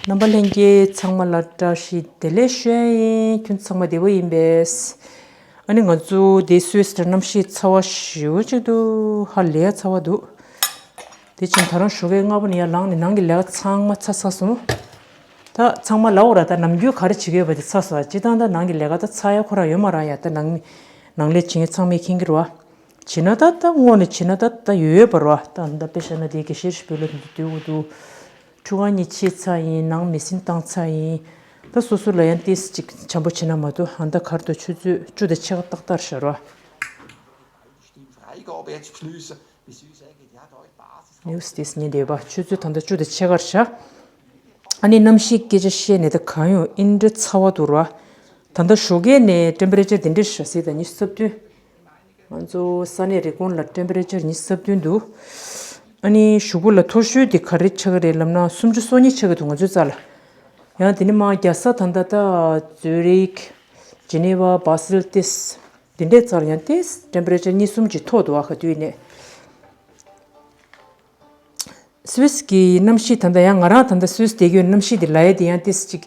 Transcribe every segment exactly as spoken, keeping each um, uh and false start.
རྣམ་པ་ལྷན་རྒྱས་ཚང་མ་ལ་བཀྲ་ཤིས་བདེ་ལེགས་ཞུ་ཡ་ཡིན། ཁྱོད་ཚང་མ་བདེ་པོ་ཡིན་པས། ཨ་ནི་ང་ཚོ་དེ་སུད་སི་དེར་གནམ་གཤིས་ཚ་བ་ཞེ་པོ་ཅིག་འདུག་ཧ་ལས་ཡ་ཚ་བ་འདུག་དེ་ཕྱིན་ད་རང་ཞོགས་ཀས་སྔ་པོ་ནས་ཡར་ལངས་ནས་ནང་གི་ལས་ཀ་ཚང་མ་ཚར་ཚར་སོང་། ད་ཚང་མ་ལབ་འོ་ར། ད་ནམ་རྒྱུན་ག་རེ་བྱེད་ཀྱི་ཡོད་པ་དེ་ཚར་སོང་། སྤྱིར་བཏང་ད་ནང་གི་ལས་ཀ་ད་ཚར་ཡ་ཁོ་རང་ཡོད་མ་རེད་ཡ། ད་ནང་ནང་ལས་བྱེད་མཁན་ཚང་མས་མཁྱེན་གྱི་རེད་བ། བྱེད་ན་ད་ད་དངོས་ནས་བྱེད་ན་ད་ད་ཡོད་ཡོད་པ་རེད་བ། ད་ད་དཔེ་བཞག་ན་དེ་དགེ་བཤེས་རིན་པོ་ཆེ་ལ་དུས་འདུག་ཁྲུས་ཁང་གཉིས་ཕྱེ་ཚར་ཡིན། ནང་མེ་ཤིན་བཏང་ཚར་ཡིན། ད་སོ་སོ་ལ་ཡང་ཏིས་ཅིག་བྱམས་པོ་བྱེད་ན་མ་གཏོགས་ཧ་ད་གར་དུ་ཆུ་ཚོད་བཅུ་དང་ཕྱེད་ཀ་ཏག་ཏག་བཞག་རོགས། ནིའུ་སི་ཏིས་ཉན་བསྡད་པ། ཆུ་ཚོད་ད་ལྟ་བཅུ་དང་ཕྱེད་ཀར་བཞག་ཨ་ནི་གནམ་གཤིས་སྐད་ཆ་བཤད་ནས་ད་གང་ཡོང་། ཨིན་འདྲ་ཚ་བ་འདུག་ར། ད་ལྟ་ཞོགས་ཀས་ནས་ཊེམ་པེ་རེ་ཅར་དེ་འདྲ་བཞག་སྲིད་ད་ཉི་ཤུ་རྩ་བདུན། ང་ཚོ་ས་གནས་རི་ཀོན་ལ་ཊེམ་པེ་རེ་ཅར་ཉི་ཤུ་རྩ་བདུན་འདུག་ཨ་ནི་གཞུག་གུ་ལ་མཐོ་ཤོས་དེ་ག་རེ་ཆགས་ཀྱི་རེད་ལབ་ན་སུམ་ཅུ་སོ་གཉིས་ཆགས་ཀྱི་འདུག་ང་ཚོའི་རྩ་ལ། ཡང་དེ་ནས་མར་རྒྱལ་ས་ད་ལྟ་ད་ཛུ་རིག་ཇི་ནི་ཝ། བྷ་སིལ་ཏིས། དེ་འདྲའི་རྩ་ལ་ཡང་ཏིས་ཊེམ་པེ་རེ་ཅར་གཉིས་གསུམ་ཅིག་མཐོ་འདུག་ཨ་ག་དུས་ནས། སུད་སི་གི་གནམ་གཤིས་ད་ལྟ་ཡང་ང་རང་ད་ལྟ་སུད་སི་བསྡད་ཀྱི་ཡོད། གནམ་གཤིས་དེ་ལབ་ཡ་དེ་ཡང་ཏིས་ཅིག་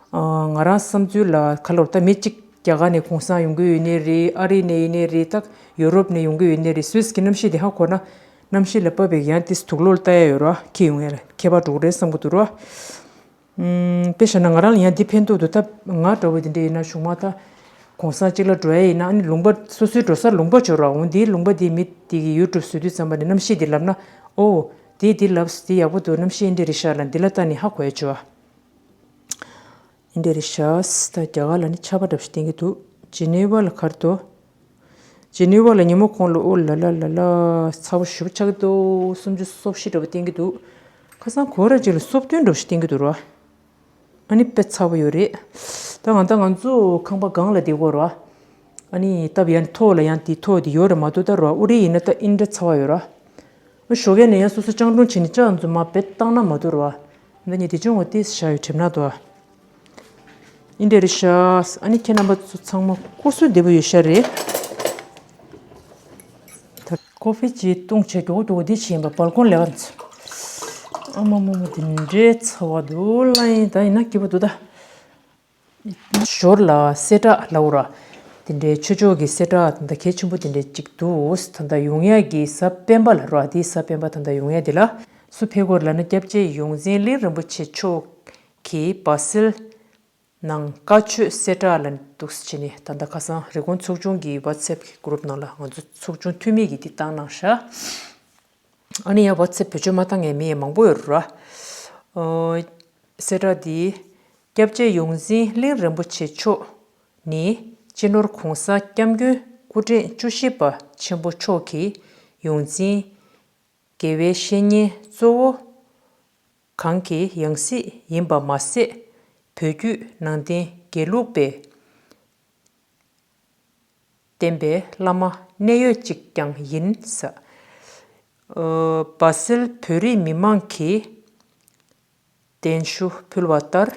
ཨ། ང་རང་བསམ་ཚུལ་ལ་ག་ལབ་ད་མི་གཅིག་རྒྱ་གར་ནས་གུང་སེང་ཡོང་གི་ཡོད་ནའི་རེད། ཨ་རི་ནས་ཡིན་ནའི་རེད། ད་ཡུ་རོབ་ནས་ཡོང་གི་ཡོད་ནའི་རེད། སུད་སི་གི་གནམ་གཤིས་དེ་ཧ་གོ་ན་གནམ་གཤིས་ལ་བབས་པའི་ཡང་ཏིས་དུག་ལོག་ལྟ་ཡ་ཡོད་ར། ཁྱེད་ཡོང་ཡ་ལ་ཁྱད་པར་འགྲོ་གི་རེད་བསམ་གི་འདུག་ར། ཨུམ། དཔེ་བཞག་ན་ང་རང་ལ་ཡང་འདི་ཕན་ཐོགས་འདུག་ད་ང་འདྲ་བོ་འདི་འདྲ་ཡིན་ན་གཞུག་མ་ད་གུང་སེང་གཅིག་ལ་འགྲོ་ཡ་ཡིན་ན་ཨ་ནི་ལུང་པ་སོ་སོའི་འགྲོ་སར་ལུང་པ་འབྱོར་ར། འོང་འདིའི་ལུང་པ་འདི་མི་འདི་གི་ཡུ་ཊུབ་བཟོ་དུས་ཙམ་པ་ནས་གནམ་གཤིས་འདི་ལབ་ན། ཨོ། འདི་འདི་ལབས། འདི་ཡག་པོ་འདུག་གནམ་གཤིས་འདི་རེད་ཤག་ལབ་འདི་ལ་ལྟ་ནས་ཧ་གོ་ཡ་བྱོས་ཨ། འདི་འདྲ་རེད་ཤག་ད་རྒྱ་གར་ལ་ནི་ཆར་པ་འདྲ་པོ་ཞིག་བསྟན་གྱི་འདུག་ཇི་ནི་ཝ་ལ་གར་དོ། ཇི་ནི་ཝ་ལ་ཉིན་མོ་གོང་ལ་ཨོ་ལ་ལ་ལ་ལ་ཚ་པོ་ཞེ་པོ་ཆགས་ཀྱི་འདུག་སུམ་ཅུ་སོ་བཞི་འདྲ་པོ་བསྟན་གྱི་འདུག་ཁ་སང་གོ་ར་ཅིག་ལ་སོ་བདུན་འདྲ་པོ་ཞིག་བསྟན་གྱི་འདུག་ར། ཨ་ནི་དཔེ་ཚ་པོ་ཡོད་རེད། ད་ང་ད་ང་ཚོ་ཁང་པ་སྒང་ལ་བསྡད་ཀྱི་ཡོད་ར། ཨ་ནི་སྟབས་ཡག་ཐོག་ལ་ཡང་དེ་ཐོག་དེ་ཡོད་ར་མ་གཏོགས་ད་ར་ཨུ་རི་ཡིན་ན་ད་ཨིན་འདྲ་ཚ་བ་ཡོད་ར། ཞོགས་ཀས་ནས་ཡང་སོ་སོ་སྤྱང་གྲུང་བྱས་ནས་ལྕགས་འཛུམ་མ་བེད་བཏང་ན་མ་གཏོགས་ར། འདི་ནི་དེ་ཅུང་བ་ཏིས་བཞག་ཡོད་གྲིབ་ནག་དོ། ཨིན་འདྲ་རེད་ཤག་ཨ་ནི་ཁྱེད་རྣམ་པ་ཚོ་ཚང་མ་སྐུ་གཟུགས་བདེ་པོ་ཡོད་ཤག་རེད། ད་ཀོ་ཕི་ཅིག་བཏུང་བྱས་མགྱོགས་མགྱོགས་འདི་བྱས་ཡིན་པ་སྦལ་ཀོན་ལས་ཀ་ཚོ། ཨ་མ་མ་མ་དེ་འདྲའི་ཚ་བ་འདུག་ལ་ཡིན་ད་ཡིན་ན་སྐྱིད་པོ་འདུག་ད། ཞོར་ལ་གསལ་བསྒྲགས་ལབ་ར། དེ་འདྲའི་ཆོས་ཕྱོགས་ཀྱི་གསལ་བསྒྲགས་ད་ལྟ་གལ་ཆེན་པོ་དེ་འདྲའི་གཅིག་འདུག་ད་ལྟ་ཡོང་ཡག་གི་གཟའ་སྤེན་པ་ལ་ར། དེའི་གཟའ་སྤེན་པ་ད་ལྟ་ཡོང་ཡག་དེ་ལ་སུ་ཕེབས་ཀྱི་ཡོད་ལབ་ན་སྐྱབས་རྗེ་ཡོངས་འཛིན་གླིང་རིན་པོ་ཆེ་མཆོག་གིས་སྦ་སིལ་ནང་བཀའ་ཆོས་གསལ་བསྒྲགས་ལ་འདུག་སེ་བྱས་ནས་ད་ལྟ་ཁ་སང་རི་ཀོན་ཚོགས་ཆུང་གི་ཝ་ཊི་སེབ་གི་གུ་རུབ་ནང་ལ་ང་ཚོ་ཚོགས་ཆུང་འཐུས་མི་གིས་འདི་བཏང་གནང་ཤག་ཨ་ནི་ཡང་ཝ་ཊི་སེབ་བེད་སྤྱོད་མ་བཏང་མཁན་མི་ཡང་མང་པོ་ཡོད་རེད་ར། ཨོ། གསལ་བསྒྲགས་འདི། སྐྱབས་རྗེ་ཡོངས་འཛིན་གླིང་རིན་པོ་ཆེ་མཆོག་ནི་སྤྱི་ནོར་གོང་ས་སྐྱབས་མགོན་སྐུ་ཕྲེང་བཅུ་བཞི་པ་ཆེན་པོ་མཆོག་གི་ཡོངས་འཛིན་དགེ་བའི་བཤེས་གཉེན་གཙོ་བོ་གང་གི་ཡང་སྲིད་ཡིན་པ་མ་ཟད། བོད་བརྒྱུད་ནང་བསྟན་དགེ་ལུགས་པའི་བསྟན་པའི་བླ་མ་གནད་ཡོད་ཅིག་ཀྱང་ཡིན་ས། ཨ། སྦ་སིལ་བོད་རིགས་མི་མང་གིས་གདན་ཞུ་ཕུལ་བ་ལྟར།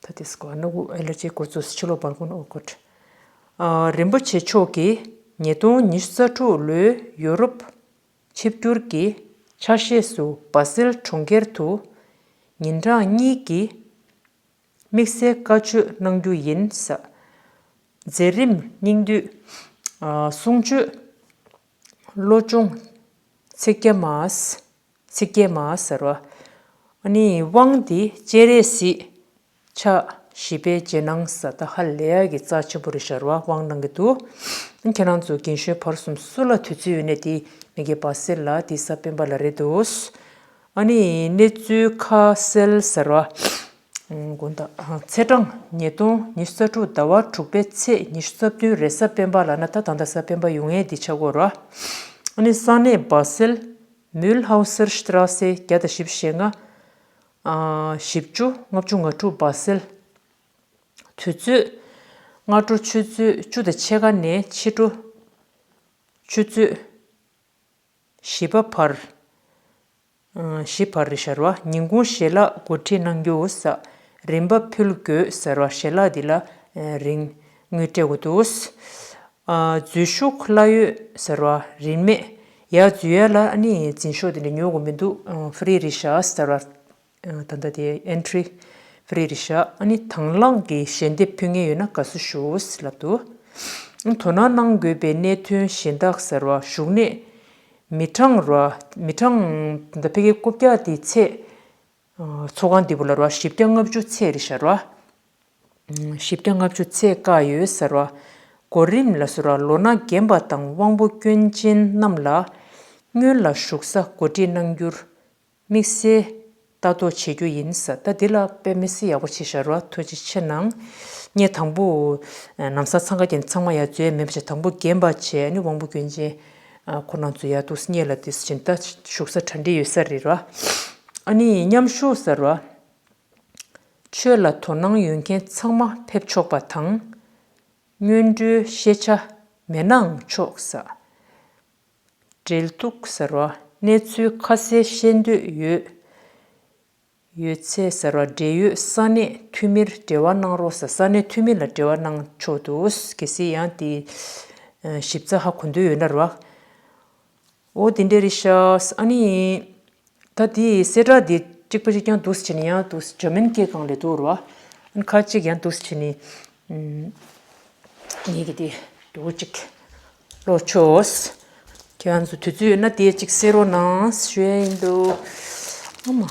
ད་དེ་སྐོར་ནུ་གུ་ཨེ་ལར་ཇི་འགོ་བཙུགས་ཕྱི་ལོགས་སྦལ་ཀོན་ཨོ་ཀོད། ཨ། རིན་པོ་ཆེ་མཆོག་གིས་ཉིས་སྟོང་ཉི་ཤུ་རྩ་དྲུག་ལོའི་ཡོ་རོབ་ཆིབས་བསྒྱུར་གྱི་ཆ་ཤས་སུ་སྦ་སིལ་གྲོང་ཁྱེར་དུ་ཉིན་གྲངས་གཉིས་ཀྱི་དམིགས་བསལ་བཀའ་ཆོས་གནང་རྒྱུ་ཡིན་ས། མཛད་རིམ་སྙིང་བསྡུས། ཨ། གསུང་ཆོས། བློ་སྦྱོང་། ཚིག་བརྒྱ་མ། ཚིག་བརྒྱ་མ་ཟེར་བ། ཨ་ནི་དབང་འདི་སྤྱན་རས་གཟིགས་ཕྱག་བཞི་པའི་རྗེས་གནང་ས། ད་ཧ་ལས་ཡག་གི་རྩ་ཆེན་པོ་རེད་ཤག་ར་བ། དབང་གནང་གི་འདུག་ཁྱེད་རང་ཚོ་རྒན་གཞོན་བར་གསུམ་སུ་ལ་དུས་ཚོད་ཡོད་ནས་དེ་ནི་གི་སྦ་སིལ་ལ་དེ་གཟའ་སྤེན་པ་ལ་རེད་འདུག་ཨ་ནི་གནས་ཚུལ་ཁ་གསལ་ཟེར་བ། དགོངས་དག་ཚེས་གྲངས་ཉིས་སྟོང་ཉི་ཤུ་རྩ་དྲུག་ཟླ་བ་དྲུག་པའི་ཚེས་ཉི་ཤུ་རྩ་བདུན་རེས་གཟའ་སྤེན་པ་ལབ་ན་ད་ད་ལྟ་གཟའ་སྤེན་པ་ཡོང་ཡས་འདི་ཆགས་ཀྱི་ཡོད་ར། ཨ་ནི་ས་གནས་སྦ་སིལ། མུལ་ཧའུ་སེར་ཤི་ཏྲ་སེ་བརྒྱ་དང་བཞི་བཅུ་ཞེ་ལྔ། ཨ། བཞི་བཅུ་ལྔ་བཅུ་ང་དྲུག་སྦ་སིལ། དུས་ཚོད། སྔ་དྲོ་ཆུ་ཚོད་བཅུ་དང་ཕྱེད་ཀ་ནས་ཕྱི་དྲོ་ཆུ་ཚོད་བཞི་པ་བར། ཨ། བཞི་བར་རེད་ཤག་ར་བ། ཉིན་གུང་ཞལ་ལག་གོ་སྒྲིག་གནང་རྒྱུ་ས། རིན་པ་ཕུལ་དགོས་ཟེར་བ། ཞལ་ལག་འདི་ལ་རིན་དངུལ་སྤྲད་དགོས་འདུག་ཨ། འཛུལ་ཞུགས་གླ་ཡོད་ཟེར་བ། རིན་མེད། ཡར་འཛུལ་ཡ་ལ་ཨ་ནི་འཛིན་ཤོག་འདི་འདྲ་ཉོ་དགོས་མི་འདུག་ཨ། ཧྥི་རི་རེད་ཤག་ཟེར་བ། ད་ལྟ་དེ་entry free རེད་ཤག་ཨ་ནི་དང་བླངས་ཀྱི་ཞལ་འདེབས་ཕུལ་མཁན་ཡོད་ན་དགའ་བསུ་ཞུ་ལབ་འདུག་དོ་སྣང་གནང་དགོས་པའི་གནད་དོན་གཞན་དག་ཟེར་བ། བཞུགས་གནས་མི་གྲངས་ར། མི་གྲངས་ད་ཕ་གིའི་རྐུབ་བཀྱག་དེ་ཚད། ཚོགས་ཁང་འདི་བུ་ལ་ར་བཞི་བརྒྱ་ལྔ་བཅུ་ཚད་རེད་ཤག་ར། བཞི་བརྒྱ་ལྔ་བཅུ་ཚད་བཀག་ཡོད་ཟེར་བ། གོ་རིམ་ལ་སོ་ར་ལོ་ན་རྒན་པ་དང་དབང་པོ་སྐྱོན་ཅན་རྣམས་ལ་སྔོན་ལ་བཞུགས་ས་གོ་སྒྲིག་གནང་རྒྱུར་དམིགས་བསལ་ལྟ་རྟོག་བྱེད་རྒྱུ་ཡིན་ཟེར། ད་འདི་ལ་དཔེ་མི་སྲིད་ཡག་པོ་བྱས་ཤག་ར། ཐུགས་རྗེ་ཆེ་གནང་། ངས་དང་པོ་ལམ་སང་འཚང་ཁ་རྒྱག་ཚང་མ་ཡར་འཛུལ་ཡ་མེད་པ་བྱས། དང་པོ་རྒན་པ་བྱས། ཨ་ནི་དབང་པོ་སྐྱོན་ཅན་ཁོ་རང་ཚོ་ཡར་འདུག་སེ་སྔོན་ལ་དེ་བཞིན་ད་བཞུགས་ས་གྲ་སྒྲིག་ཡོད་ས་རེད་ར། ཨ་ནི་མཉམ་ཞུགས་ཟེར་བ། ཆོས་ལ་དོ་སྣང་ཡོད་མཁན་ཚང་མ་ཕེབས་ཆོག་པ་དང་། སྔོན་འགྲོའི་ཤེས་བྱ་མེད་ནའང་ཆོག་ཟེར། འབྲེལ་གཏུག་ཟེར་བ། གནས་ཚུལ་ཁ་གསལ་ཤེས་འདོད་ཡོད། ཡོད་ཚེ་ཟེར་བ། འབྲེལ་ཡོད་ས་གནས་འཐུས་མིར་འབྲེལ་བ་གནང་རོགས་ཟེར། ས་གནས་འཐུས་མི་ལ་འབྲེལ་བ་གནང་ཆོག་འདུག་གལ་སྲིད་ཡང་དེ་ཞིབ་ཚགས་ཧ་གོ་འདོད་ཡོད་ན་ར། འོ་དེ་འདྲ་རེད་ཤག་ཨ་ནི། ད་དེ་གསལ་བསྒྲགས་དེ་གཅིག་པ་གཅིག་རྐྱང་འདུག་སེ་བྱས་ནས་ཡང་འདུག་སེ་འཇར་མན་སྐད་སྒང་ལ་འདུག་ར། ཨ་ནི་ཁ་ཅིག་ཡང་འདུག་སེ་བྱས་ནས་ངེད་ཀྱི་དེ་འདུག་གཅིག་ཀློག་ཆོག་ཁྱེད་རང་ཚོ་དུས་ཚོད་ཡོད་ན་དེ་གཅིག་གསན་རོགས་གནང་ཞུ་ཡ་ཡིན་འདུག་ཨ་མ།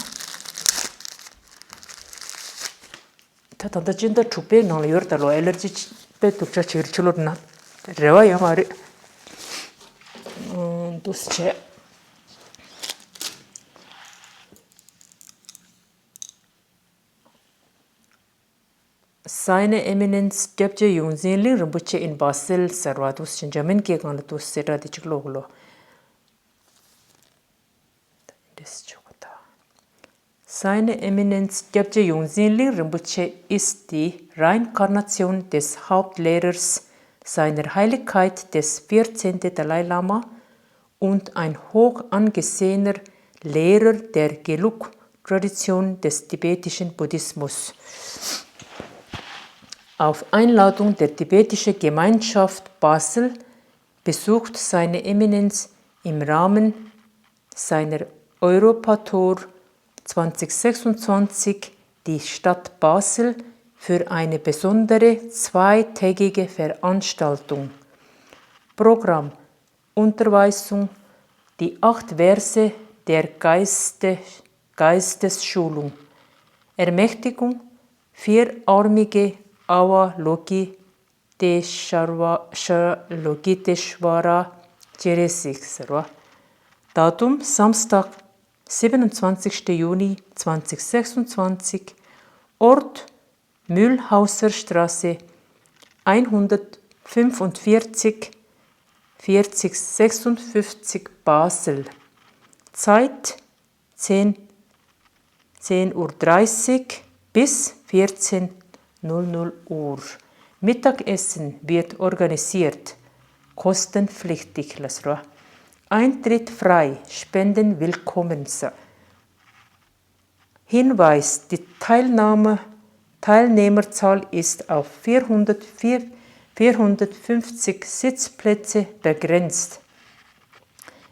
ད་ད་ལྟ་སྤྱི་ཟླ་དྲུག་པའི་ནང་ལ་ཡོད་རེད་ད་ལོ། ཨེ་ལར་ཇི་དཔེ་སྡུག་ཅག་བྱེད་ཀྱི་རེད། ཕྱི་ལོགས་ན་རེ་བ་ཡོད་མ་རེད། འདུག་སེ་བྱས། Seine Eminenz སྐྱབས་རྗེ་ཡོངས་འཛིན་གླིང་རིན་པོ་ཆེ in Basel ཟེར་བ་འདུག་སེ་འཇར་མན་སྐད་སྒང་ལ་འདུག་སེ་གསལ་བསྒྲགས་དེ་གཅིག་ཀློག་གི་ལོ། འདི་ཆོག་གི་ད། Seine Eminenz སྐྱབས་རྗེ་ཡོངས་འཛིན་གླིང་རིན་པོ་ཆེ ist die Reinkarnation des Hauptlehrers seiner Heiligkeit des vierzehnten Dalai Lama und ein hoch angesehener Lehrer der Gelug-Tradition des tibetischen Buddhismus. Auf Einladung der tibetischen Gemeinschaft Basel besucht Seine Eminenz im Rahmen seiner Europatour zwanzig sechsundzwanzig die Stadt Basel für eine besondere zweitägige Veranstaltung. Programm: Unterweisung: Die acht Verse der Geiste, Geistesschulung. Ermächtigung: vierarmige Avalokiteshvara, Avalokiteshvara Cheresik ཟེར་བ། Datum: Samstag, siebenundzwanzigster Juni zweitausendsechsundzwanzig. Ort: Mühlhauser Straße einhundertfünfundvierzig, vierzig sechsundfünfzig, Basel. Zeit: zehn, zehn Uhr dreißig bis vierzehn null null Uhr. Mittagessen wird organisiert, kostenpflichtig ལབ་སོང་། Eintritt frei, Spenden willkommen. Hinweis: Die Teilnahme, Teilnehmerzahl ist auf vierhundert, vierhundertfünfzig Sitzplätze begrenzt.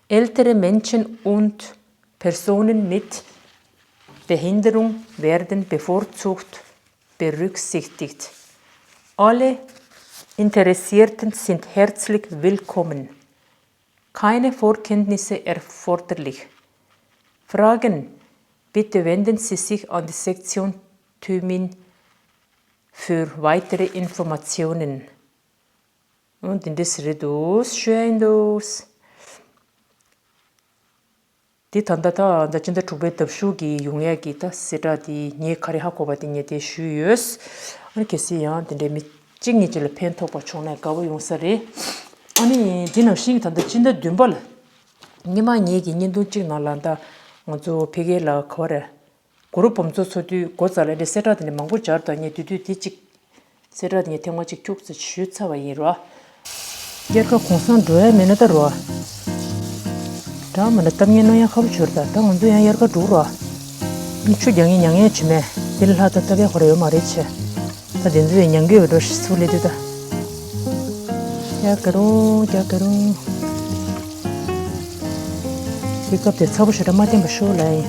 Ältere Menschen und Personen mit Behinderung werden bevorzugt berücksichtigt. Alle Interessierten sind herzlich willkommen. Keine Vorkenntnisse erforderlich. Fragen: Bitte wenden Sie sich an die Sektion Thymin für weitere Informationen. འོ་འདི་འདྲ་ཟེར་རེད་འདུག་ཞུ་ཡ་ཡིན་འདུག་འདི་ད་ལྟ་ད་ད་སྤྱི་ཟླ་དྲུག་པའི་ཟླ་གཞུག་གི་ཡོང་ཡ་གི་ད་གསལ་བསྒྲགས་འདི་ངས་ག་རེ་ཧ་གོ་བ་དེ་ངས་དེ་ཞུས་ཡོད། ཨ་ནི་གལ་སྲིད་ཡང་དེ་འདྲའི་མི་གཅིག་གཉིས་ཅིག་ལ་ཕན་ཐོགས་པ་བྱུང་ན་དགའ་པོ་ཡོང་ས་རེད། ཨ་ནི་འདི་ནང་བཞིན་གྱི་ད་ལྟ་སྤྱི་ཟླ་བདུན་པ་ལ་སྔོན་མ་ངེད་ཀྱི་བརྙན་ཐུང་གཅིག་ནང་ལ་ད་ང་ཚོ་ཕ་གི་ལ་ག་བ་རེད། གུ་རུ་བུམ་ཚོགས་ཚོགས་དུས་འགོ་བཙུགས་ལ་འདྲ་གསལ་བསྒྲགས་དེ་འདྲ་མང་པོ་སྦྱར་དང་ངས་དུས་དུས་དེ་གཅིག་གསལ་བསྒྲགས་དེ་ངས་ཐེངས་མ་གཅིག་ཁྱུག་ཙམ་ཞུས་ཚར་བ་ཡིན་རོ། དབྱར་ཁ་གུང་སེང་འགྲོ་ཡ་མེད་ན་ད་རོ། དྲག་མ་ན་གཏམ་ངན་གནང་ཡ་ཁ་བོ་བྱོས་ད། ད་ང་ཚོ་ཡང་དབྱར་ཁ་འགྲོ་རོ། ཨ་ཆུ་རྒྱག་ངན་མྱང་ངན་བྱེད་མེད་དེ་ལ་ལྷག་ད་ལྟ་བའི་ཧོ་ར་ཡོད་མ་རེད་ཆེ། ད་དེ་ཚོ་ཡང་མྱང་གི་ཡོད་འགྲོ་ཞིག་ཚུགས་ལེ་དུས་ད། རྒྱག་ག་རུང་རྒྱག་ག་རུང་། དེ་སྐབས་དེ་ཚ་པོ་ཞེ་དྲག་མ་བསྟན་པ་ཤོག་ལ་ཡིན།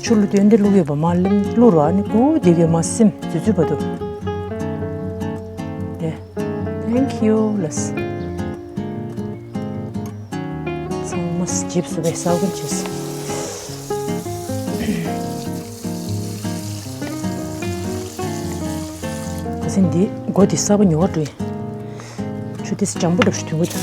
ཆུ་བླུགས་དུས་འདི་བླུགས་ཡོད་པ་མ་བླུགས་རོགས་ཨ་ནི་གུ་དེ་གས་མ་སིམ་ཙུ་ཙུ་བ་དུ། དེ། Thank you ལགས། ཚང་མ་ཇིབ་སུ་བས་ས་གུན་བྱས། ཁ་སང་འདི་སྒོ་འདི་གསར་པ་ཉོ་བར་འགྲོ་ཡིན། ཆུ་དེ་སྤྱང་པོ་འདྲ་ཞིག་ཐོན་གི་འདུག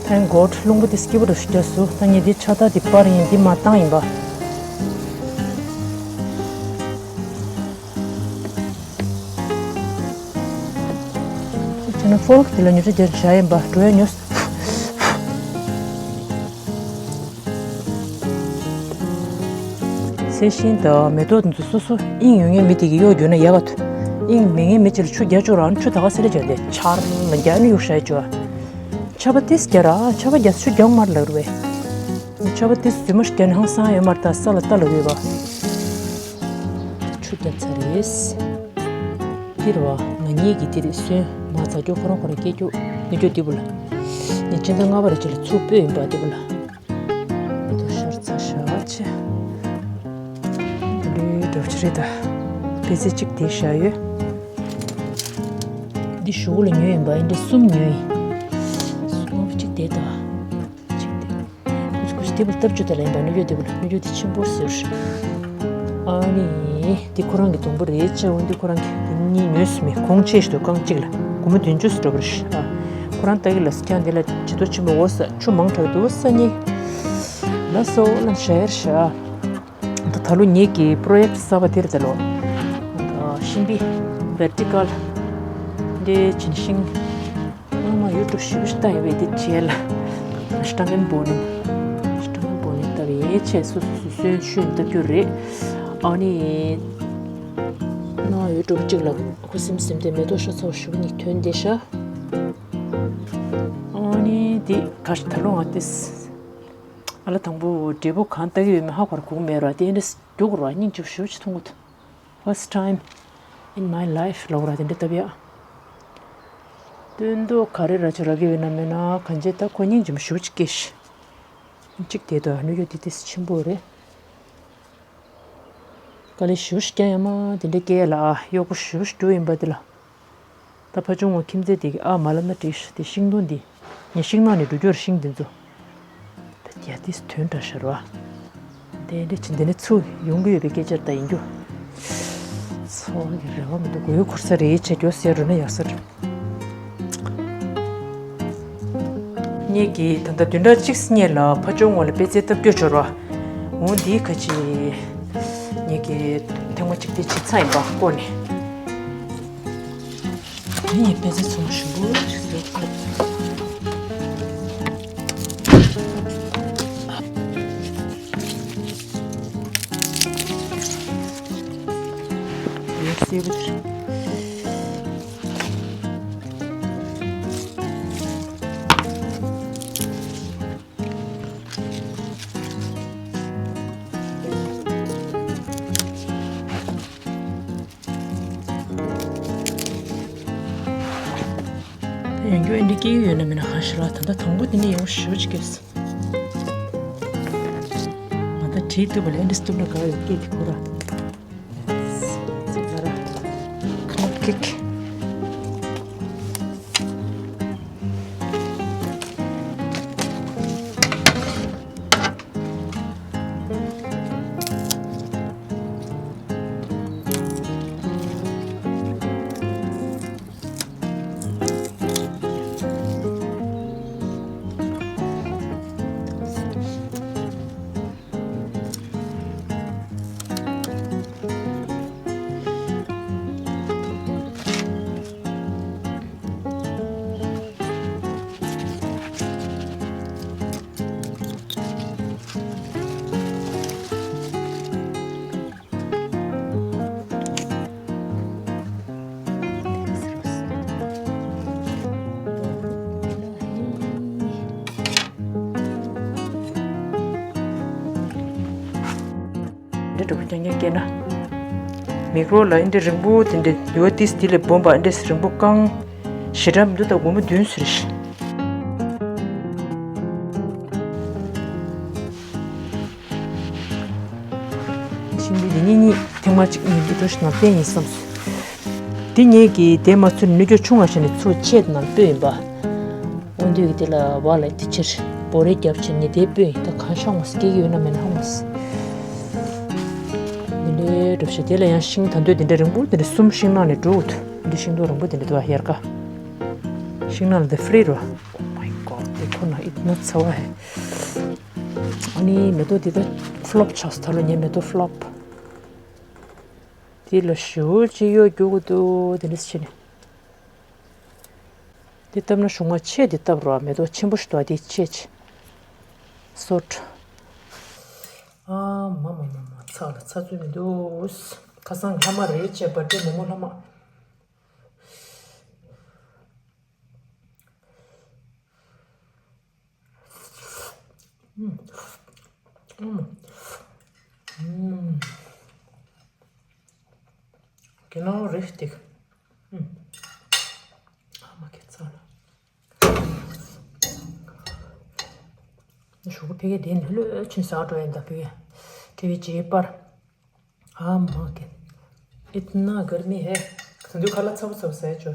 Thank God རླུང་བུ་དེ་སྐྱིད་པོ་འདྲ་ཞིག་རྒྱག་སོང་། ད་ངས་འདི་ཕྱག་རྟགས་དེ་པར་ཡིན། འདི་མ་བཏང་ཡིན་པ། ཁྱོད་ན་ཕོར་དེ་ལ་ཉོ་ཆ་རྒྱག་བྱ་ཡིན་པ་འགྲོ་ཡ་ཉོ། ཚལ་ཤིང་དང་མེ་ཏོག་དེ་ཚོ་སོ་སོ་དབྱིངས་ཡོད་མཁན་མི་དེ་གི་གཡོག་རྒྱུག་ན་ཡག་ག་ཐུ། དབྱིངས་མེད་མཁན་མི་ཅིག་ལ་ཆུ་རྒྱག་ཆོག་རང་ཆུ་ད་ག་སེ་ལ་རྒྱག་དེ་ཆར་ལ་རྒྱག་ནི་གཡུག་ཤ་ཡི་ཆུ། ཆར་པ་ཏིས་རྒྱག་ར་ཆར་པ་རྒྱག་ཆུ་རྒྱག་མར་ལ་རུ་བས། ཆར་པ་ཏིས་རྫུན་མ་རྒྱག་ནི་ཧང་སང་ཡོད་མར་ད་ས་ལ་ལྟ་ལ་རུས་པ། ཆུ་རྒྱག་ཚར་རེད། འདིར་བ་ང་གཉིས་ཀྱི་འདིར་སོན་མ་ཚ་རྒྱུ་ཁོ་རང་ཁོ་རང་སྐྱེ་རྒྱུ་ནི་རྒྱུ་འདི་བུ་ལ། ནི་ཅི་འདྲ་ང་བ་ར་ཅི་ལ་ཚུགས་པོས་ཡིན་པ་འདི་བུ་ལ། མི་ཐུབ་ཤར་ཚ་ཤ་ཆེ། ལུས་འགྲོ་ཆེ་རེད་ད། པེ་ཙེ་གཅིག་དེ་བཞག་ཡོད། འདི་ཞུ་གུ་ལ་ཉོས་ཡིན་པ་ཡིན་འདྲ་གསུམ་ཉོས་ཡིན། གསུམ་གཅིག་དེ་ད། གཅིག་དེ། ཁུ་ཁུ་དེ་བུ་སྟབས་བཅུ་དེ་ལ་ཡིན་པ་ནུ་ཡོད་དེ་བུ་ལ་ནུ་ཡོད་དེ་ཆེན་པོར་ཟེར། ཨ་ནི། འདི་ཁོ་རང་གི་སྡོང་པོ་རེད་ཅེས་འོན་ཏེ་ཁོ་རང་གི་འདི་གཉིས་ཉོས་སུ་མེད་གོང་ཆེ་ཞིག་ཏུ་རྐང་གཅིག་ལ་སྒོར་མོ་བདུན་ཅུ་སུ་འགྲོ་བར་ཤི། ཨ། ཁོ་རང་ལྟ་གི་ལ་སི་ཁྱང་འདི་ལ་ཇི་ལྟོ་ཆེན་པོ་འོ་ས་ཆུ་མང་དྲགས་འདུག་ས་གཉིས། ལ་སོ་ལ་ཤ་ཡར་ཤ། ད་ད་ལོ་ངེད་ཀྱི་པྲོ་ཡེག་ཊི་གསར་པ་དེར་ད་ལོ། ཤིང་པི་བེར་ཊི་ཀལ་འདི་བྱིན་ཤིང་། ཨ་མ་ཡུ་ཊུབ་ཞུ་ཞུ་ལྟ་ཡོད་པའི་འདི་བྲིས་ལ། སྲ་ངན་པོ་ནི། སྲ་ངན་པོ་ནི་ལྟ་བའི་ཆེད་སོ་སོ་སོ་སོའི་ཤུན་ལྟ་རྒྱུ་རེད། ཨ་ནི། ན་ཡུ་ཊུབ་གཅིག་ལ་ཁུ་སིམ་སིམ་དེ་མེ་ཏོག་ཤ་ཚ་བོ་ཞུ་ནི་ཐོན་བསྡད་ཤག་ཨ་ནི་འདི་ག་ཞིག་ད་ལོ་ང་ཏིས། ཨ་ལ་དང་པོ་འབྲས་བུ་གང་ལྟ་གི་ཡོད་མེད་ཧ་གོ་ར་གོ་གི་མེད་ར་དེ་འདྲ་རྒྱུག་ར་སྙིང་རྗེ་པོ་ཞེ་པོ་ཅིག་མཐོང་གི་འདུག First time in my life ལབ་ར་དེ་འདྲ་ལྟ་བ་ཡ། སྟོན་ཐོག་ག་རེ་ར་ཆུ་ར་གི་ཡོད་ན་མེད་ན་གང་བྱེད་ད་ཁོ་སྙིང་རྗེ་མོ་ཞེ་པོ་ཅིག་སྐྱེས་ཤི། གཅིག་དེ་དོ་ནུ་ཡོད་དེ་དེ་ཆེན་པོ་རེད། དཀའ་ལས་ཞེ་པོ་ཞིག་རྒྱག་ཡ་མ་དེ་འདྲ་སྐྱེ་ཡ་ལ་ཨ་གཡོག་པོ་ཞེ་པོ་ཞིག་འགྲོ་ཡིན་པ་དེ་ལ། ད་ཕ་ཆུང་ངོ་ཁྱིམ་མཚེས་དེ་གི་ཨ་མ་ལབ་ན་བྲིས་ཤག་དེ་ཤིང་སྡོང་འདི། ངས་ཤིང་ནགས་ནས་འགྲོ་རྒྱུར་ཤིང་འདི་ཚོ། ད་རྒྱ་དེ་དོན་འདྲ་ཤར་བ། དེ་འདྲ་ཅི་འདི་ནས་ཚུར་ཡོང་གི་ཡོད་པའི་སྐད་ཆ་ད་ཡིན་རྒྱུ། ཚོགས་ཀྱི་རེ་བ་མི་འདུག་གོ་ཡོད་ཁུར་ས་རེད་བྱ་རྒྱུ་ཟེར་རུ་ན་ཡག་ས་རེད། ངེད་ཀྱིས་ད་ལྟ་བདུན་ཕྲག་གཅིག་སྔོན་ལ་ཕ་ཆུང་ངོ་ལ་པེ་ཙེ་བཏབ་རྒྱུ་འབྱོར་བ། འོང་འདིའི་ཁ་ཆེ། ངེད་ཀྱིས་ཐེངས་མ་གཅིག་དེ་བྱེད་ཚར་ཡིན་པ་བསྐོར་ནས། ངས་པེ་ཙེ་ཚོང་ཞིམ་པོ་ཞིག་བཟོས་ཁ། ཡར་སེ་བུ། ཡང་རྒྱུ་ཨེ་འདྲ་སྐྱེ་ཡོད་ན་མིན་ན་ཧ་ཤི་ལ་ད་ལྟ་དང་པོ་དེ་ནས་ཡང་ཞུ་ཅིག་སྐྱེས། ང་ད་བྲིས་ཐུབ་པ་ལ་ཨེ་འདྲ་སྟུབ་ན་དགའ་ཡོད་སྐྱེས་ཀྱི་ཁོ་ར། ཚ་ཚ་ར། ཁ་ལག་ཁིག་འདྲ་པོ་རྐྱང་རྐྱང་སྐྱེས་ན། མིག་རོ་ལ་འདི་འདྲ་རིང་པོ་དེ་འདྲ་ཡོད་ཏིས་དེ་ལས་སྦོམ་པ་འདྲ་རིང་པོ་བཀང་། ཞེ་དྲག་མི་འདུག་ད་སྒོར་མོ་བདུན་ཟེར་ཤག་ཤིང་འདི་འདི་གཉིས་གཉིས་ཐེངས་མ་གཅིག་གཉིས་འདི་འགྲོ་ཞིག་ན་བསྟན་ཡིན་བསམ་སོང་། འདི་ངེད་ཀྱིས་དེ་མ་ཚུར་ནུས་རྒྱུ་ཆུང་བ་བྱས་ནས་ཚུར་ཆད་ནང་སྤོས་ཡིན་པ། འོན་ཏེ་གི་དེ་ལ་བ་ལ་དེ་ཕྱིར་བོ་རེ་རྒྱབ་ཕྱིར་ནི་དེ་སྤོས་ཡིན། ད་གང་ཤོང་མོ་སྐྱེ་གི་ཡོད་ན་མེད་ན་ཧ་མོ་སི། འདི་འདྲའི་གྲུབ་ཤག་དེ་ལ་ཡང་ཤིང་ད་འདོད་འདི་འདྲ་རིང་པོ་འདི་འདྲ་གསུམ་ཤིང་ནགས་ནས་འགྲོ་འུ་ཐུ། འདི་ཤིང་སྡོང་རིང་པོ་འདི་འདྲ་འདུག་ཡར་ཀ་ཤིང་ནགས་ལ་འདི་ཧྥི་རི་རོ། Oh my god, དེ་ཁོ་ན་ཨིད་ན་ཚ་བ་ཧེ། ཨ་ནི་མེ་ཏོག་འདི་ད་ཕློབ་ཆགས་སོང་། ད་ལོ་ངའི་མེ་ཏོག་ཕློབ། དེ་ལ་ཞུ་ཅི་ཡོད་རྒྱུ་གི་འདུག་དེ་འདྲ་ཕྱིན་ནས། འདི་བཏབ་ན་གཞུག་མ་ཕྱེད་འདི་བཏབ་རོགས། མེ་ཏོག་ཆེན་པོ་ཞིག་འདུག་འདི་ཕྱེད་ཅིག་སོར། ཨ་མ་མ་མ་མ་ཚ་ལ་ཚ་ཚོད་མི་འདུག་ཁ་སང་ལྷ་མ་རེད་བྱས་པ་ཏྲེ་མོ་མོ་ལྷ་མ། ཨུམ། ཨུམ། ཨུམ། ཀེ་ནོ་རེ་ཏིག་ཨུམ། ཨ་མ་ཁེ་ཚ་ལ། ཞོགས་པ་ཕ་གི་དེ་ནི་ལྷོད་ལྷོད་ཕྱིན་ཟ་འགྲོ་ཡིན་ད་ཕ་གི། དེ་བས་རྗེས་པར། ཨ་མ་ཁེ། ཨིད་ན་གར་མི་ཧེ། ད་དུང་ཁ་ལག་ཚ་པོ་ཚ་པོ་ཟ་ཡ་ཅོ།